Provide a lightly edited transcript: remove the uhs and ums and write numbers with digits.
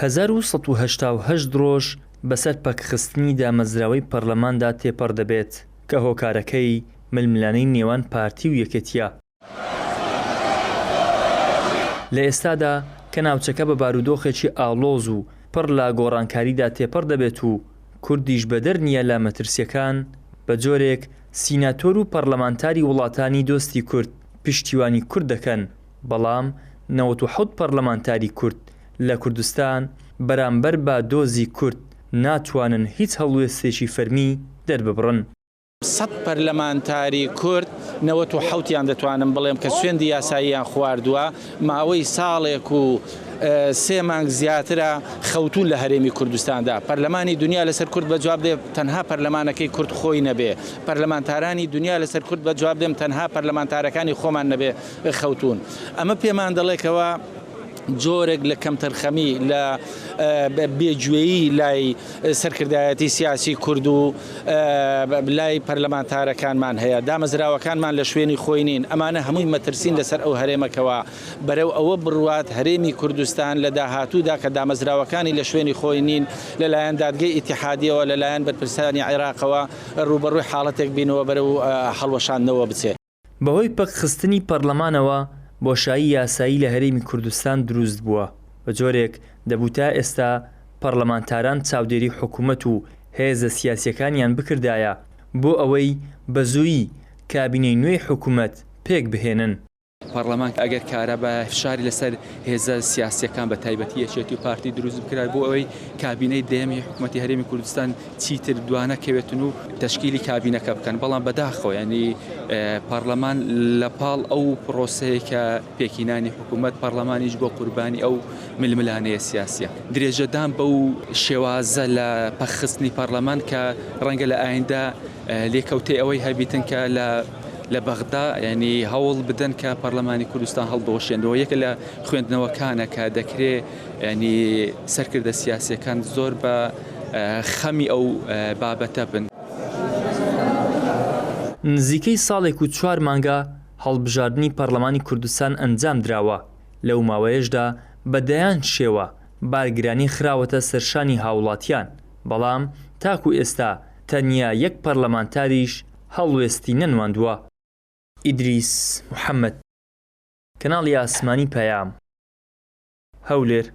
1188 ڕۆژ بەسەر پەکخستنی دامەزراوەی پەرلەماندا تێپەڕ دەبێت کە هۆکارەکەی ململانێی نێوان پارتی و یەکێتییە. لە ئێستادا کە ناوچەکە بە بارودۆخێکی ئاڵۆز و پڕ لە گۆڕانکاریدا تێپەڕ دەبێت و کوردیش بەدەر نییە لە مەترسییەکان، بە جۆرێک سیناتۆر و پەرلەمانتاری وڵاتانی دۆستی کورد پشتیوانی کورد دەکەن، بەڵام 97 پەرلەمانتاری کورد لە کوردستان بەرامبەر بە دۆزی کورد ناتوانن هیچ هەڵوێستێکی فەرمی دەرببڕن. سەد پەرلەمانتاری کورد 97 یان دەتوانم بڵێم کە سوێندی یاساییان خواردووە، ماوەی ساڵێک و سێ مانگ زیاترە خەوتوون لە هەرێمی کوردستاندا. پەرلەمانی دنیا لەسەر کورد بە جواب دێ تەنها پەرلەمانەکەی کورد خۆی نەبێ. پەرلەمانتارانی دنیا لەسەر کورد بە جواب دێم تەنها پەرلەمانتارەکانی خۆمان نەبێ خەوتوون. ئەمە پێمان دەڵێ کەوا جۆرێک لە کەمتەرخەمی لە بێگوێیی لای سەرکردایەتی سیاسی کورد و لای پەرلەمانتارەکانمان هەیە. دامەزراوەکانمان لە شوێنی خۆی نین. ئەمانە هەمووی مەترسین لەسەر ئەو هەرێمە کەوا بەرەو ئەوە بڕوات هەرێمی کوردستان لە داهاتوودا کە دامەزراوەکانی لە شوێنی خۆی نین لەلایەن دادگەی ئیتیحادیەوە لەلایەن بەرپرسانی عێراقەوە ڕووبەڕووی حاڵەتێک بینەوە بەرەو هەڵوەشاندنەوە بچێ. بەهۆی پەکخستنی پەڕلەمانەوە بۆشایی یاسایی لە هەرێمی کوردستان دروست بووە، بە جۆرێک دەبوو تا ئێستا پەڕلەمانتاران چاودێری حکومەت و هێزە سیاسیەکانیان بکردایە بۆ ئەوەی بە زوویی کابینەی نوێی حکومەت پێکبهێنن. پەڕلەمان ئەگەر کارابایە فشاری لەسەر هێزە سیاسیەکان بە تایبەتی یەکێتی و پارتی دروست بکرایە بۆ ئەوەی کابینەی دەیەمی حکومەتی هەرێمی کوردستان چیتر دوانەکەوێتن و تەشکیلی کابینەکە بکەن بەڵام بەداخەوە ینی پەڕلەمان لە پاڵ ئەو پرۆسەیە کە پێکینانی حکوومەت پەڕلەمانیش بۆ قوربانی ئەو ململانێیە سیاسیە درێژەدان بەو شێوازە لە پەخستنی پەڕلەمان کە ڕەنگە لە ئایندە لێکەوتەی ئەوەی هەبیتن کە لە لە بەغدا ینی هەوڵ بدەن کە پەرلەمانی کوردستان هەڵبوەشێنەوە یەکە لە خوێندنەوەکانە کە دەکرێ ینی سەرکردە سیاسەکان زۆر بە خەمی ئەو بابەتە بن. نزیکەی ساڵێک و چوار مانگە هەڵبژاردنی پەڕلەمانی کوردستان ئەنجامدراوە، لەو ماوەیەشدا بە دەیان شێوە بارگرانی خراوەتە سەرشانی هاوڵاتیان، بەڵام تاکو ئێستا تەنیا یەک پەرلەمانتاریش هەڵوێستی نەنواندووە. ئیدریس محەمەد، کەناڵی ئاسمانی پەیام، هەولێر.